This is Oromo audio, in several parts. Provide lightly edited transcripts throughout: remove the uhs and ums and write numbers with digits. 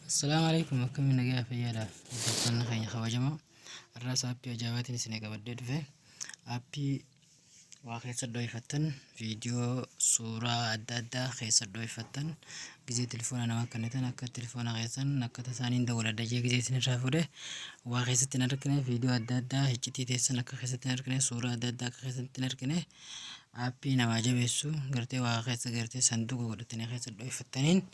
Assalaamu alaikum, akkamiin nagaa fayyaadha hordoftoonni keenya kabajamoo? Har'aas aappii ajaa'ibaatiin isin qabadhee dhufe. Aappii waa keessa dho'ifattan, viidiyoo, suuraa adda addaa keessa dho'ifattan, gizee telefoona namaa kennitan akka telefoona keessan akka tasaaniin dawwaladha jee gizee isin irraa fuudhe waa keessatti hin argine, viidiyoo adda addaa iccitii teessan akka keessatti hin argine, suuraa adda addaa akka keessatti hin argine, aappii namaa jabeessu gartee waa keessa gartee sanduuqa godhatanii keessa dho'ifattaniin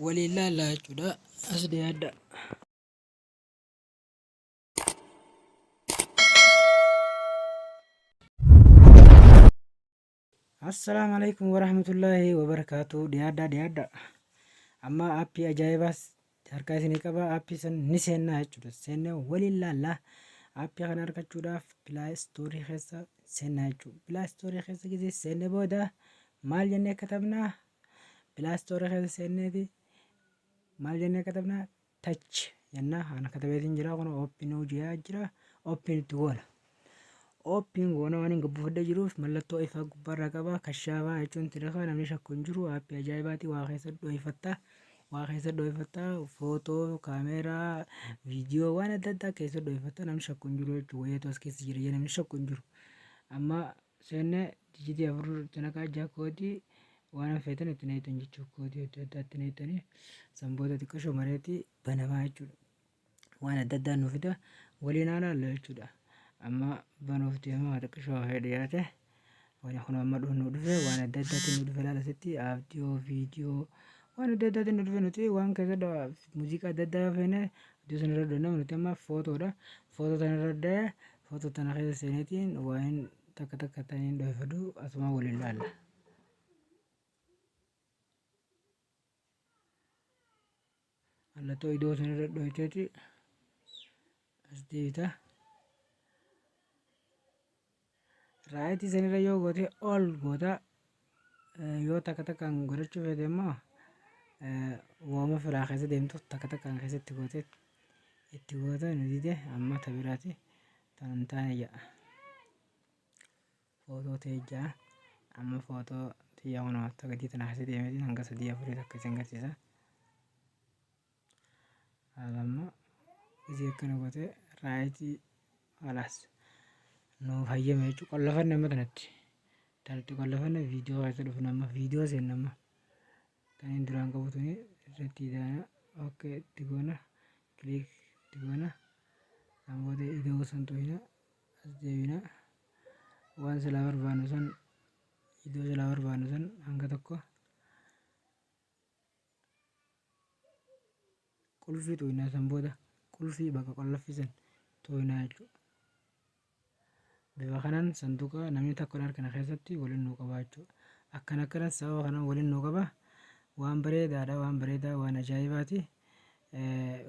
waliin laallaa jechuudha. As dhiyaadha. Assalaamu alaikum warahmatullaahi wabarakaatu. Dhiyaadhaa, dhiyaadha. Amma aappii ajaa'ibaas harkaa isinii qaba. Aappii san ni seennaa jechuudha. Seennee waliin laallaa. Aappii kana argachuudhaaf Play Store keessa seennaa jechuudha. Play Store keessa gisee seenne booda maal jennee katabnaa? Play Store keessa seenneeti maal jennee katabnaa? Touch jennaa. Ana katabeetiin jira, kun open hojii jira. Open itti goona. Open goona. Waan hin gabbifadhee jiruuf mallattoo ifaa gubbaarraa qaba. Kashaafaa jechuun tirafa namni shakku hin jiru. Aappii ajaa'ibaati. Waa keessa dho'ifatta. Waa keessa dho'ifatta. Footoo, kaameeraa, viidiyoo, waan adda addaa keessa dho'ifatta. Namni shakku hin jiru jechuudha. Wayeetu as keessa jira jee namni shakku hin jiru. Amma seenne dijitii 4 itti naqaa, 6 koodii waan feetan itti naqxan jechuudha. Koodii adda addaa itti naqxanii san booda xiqqashoo mareetii banamaa jechuudha. Waan adda addaa nu fida, waliin haa laallu jechuudha. Amma banuuf deemaa, xiqqashoo hafee dhiyaate. Wani kun amma nu dhufe, waan adda addaatiin nu dhufe. Laala asitti audiyoo, viidiyoo, waan adda addaatiin nu dhufe. Nuti waan keessa muuziqaa adda addaa yoo feene iddoo sana irra dhoonnama. Nuti amma footoodha. Footoo tana irra dha'ee, footoo tana keessa seeneetiin waan takka takka ta'aniin dhoofadhu, asuma waliin laalla. Mallattoo iddoo sana irra dhoofteeti as deebita. Raayitii sanirra yoo goote ol goota. Yoo takka takkaan godhachuu feete immoo wooma firaa keessa deemtu takka takkaan keessatti goote itti goota. Nu dide amma ta biraati tan hin taane jedha. Footoo ta'e ja'a. Amma footoo xiyya kunoo ta gadii tana keessa deemeetiin hanga sadii afurii takka isin agarsiisa. Amma isii akkana goote raayitii, khalaas nuuf hayyame jechuudha. Qollafanne amma tanatti. Tanatti qollafanne, viidiyoo keessa dhufna, amma viidiyoo seenna. Amma taniin duraan qabu tuni irratti idaana. Okay, itti goona, click itti goona. Kan booda iddoo san xuyina, as deebina. Waan silaa barbaannu san, iddoo silaa barbaannu san hanga tokko qulfii xuyinaa. San booda qulfii bakka qolloffisan xuyinaa jechuudha. Bifa kanaan sanduuqa namni tokko hin argine keessatti waliin nuu qaba jechuudha. Akkana akkanas sababa kanaan waliin nuu qaba. Waan bareedaadha, waan bareedaa, waan ajaa'ibaati.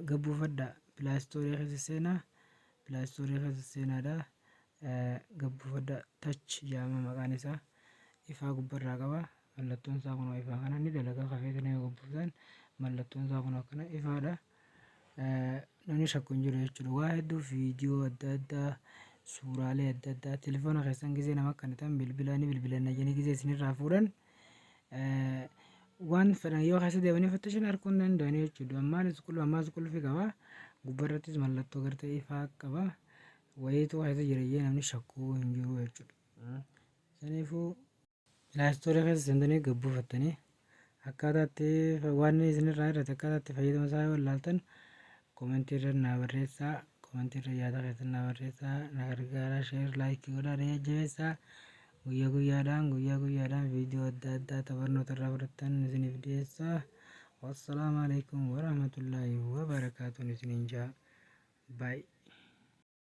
Gabbuufadha. Play Store keessa seenaa. Play Store keessa seenaadha. Gabbuufadha. Touch jedhama maqaan isaa. Ifaa gubbarraa qaba. Mallattoon isaa kunoo ifaa kana ni dalaga. Kafeetana yoo gabbuuftan mallattoon isaa kunoo akkana ifaadha. Namni shakku hin jiru jechuudha. Waa hedduu, viidiyoo adda addaa, suuraalee adda addaa, telefoona keessan gizee nama akkanitan bilbilaa ni bilbilanna jedhanii gizee isinirraa fuudhan waan fedhan yoo keessa deemanii fattashan arguu hin danda'anii jechuudha. Ammaanis qulfi, ammaas qulfi qaba. Gubbarrattis mallattoo gartee ifaa qaba. Wayiitu keessa jira jee namni shakkuu hin jiru jechuudha. Saniifuu Play Store keessa seentanii gabbuufattanii akkaataa itti waan inni isinirraa irratti akkaataa itti fayyadama isaa yoo ilaaltan koomentii irra naa barreessaa. Koomentii irra yaada keessan naa barreessaa, na gargaaraa. Share, like godhaa, na jajjabeessaa. Guyyaa guyyaadhaan, guyyaa guyyaadhaan viidiyoo adda addaa tabarnoota irraa fudhattan isiniif dhiyeessaa. Wassalaamu alaikum warahmatullaahi wabarakaatuun isiniin jaa. Baay'ee.